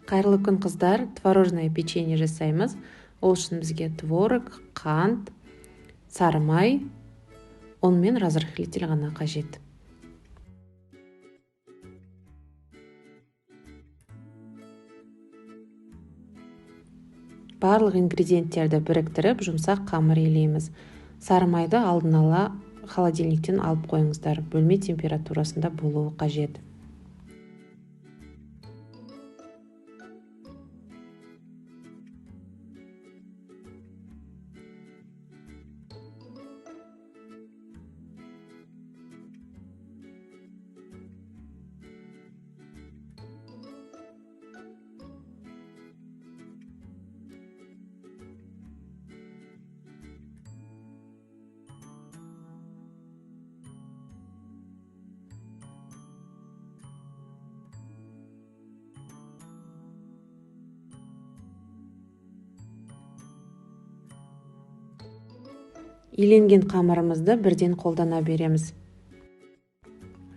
Қайырлы күн, қыздар! Творожное печенье жасаймыз. Ол үшін бізге творог, қант, сары май, ұн мен разрыхлитель ғана қажет. Барлық ингредиенттерді біріктіріп, жұмсақ қамыр илейміз. Сары майды алдын ала холодильниктен алып қойыңыздар, бөлме температурасында болуы қажет. Иленген қамырымызды бірден қолдана береміз.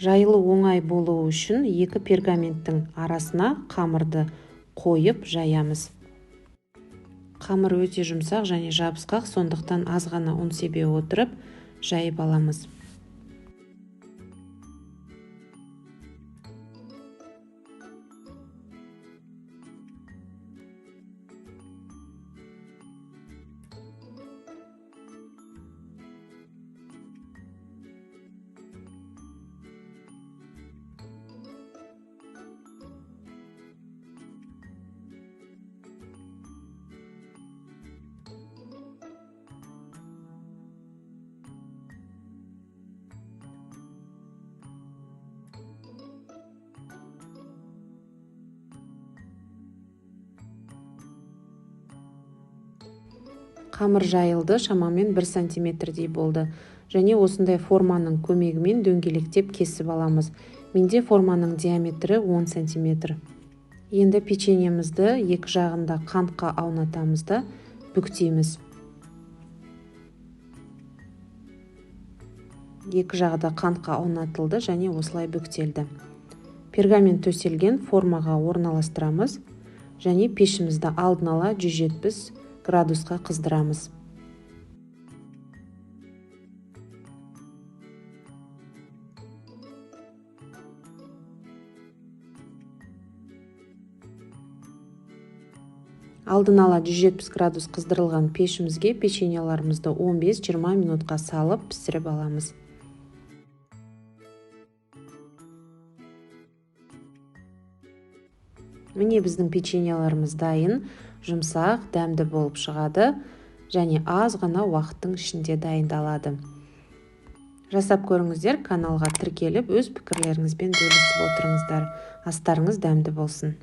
Жайылу оңай болуы үшін екі пергаменттің арасына қамырды қойып жаямыз. Қамыр өте жұмсақ және жабысқақ, сондықтан аз ғана ұн себе отырып жайып аламыз. Қамыр жайылды, шамамен 1 сантиметрдей болды. Және осындай форманың көмегімен дөңгелектеп кесіп аламыз. Менде форманың диаметрі 10 сантиметр. Енді печеньемізді екі жағында қантқа аунатамыз да бүктейміз. Екі жағы да қантқа аунатылды және осылай бүктелді. Пергамент төселген формаға орналастырамыз және пешімізді алдын ала 170 градусқа қыздырамыз. Алдын ала 170 градус қыздырылған пешімізге печеньеларымызды 15-20 минутқа салып пісіріп аламыз. Міне, біздің печеньеларымыз дайын, жұмсақ, дәмді болып шығады және аз ғана уақыттың ішінде дайындалады. Жасап көріңіздер, каналға тіркеліп, өз пікірлеріңізбен бөлісіп отырыңыздар. Астарыңыз дәмді болсын.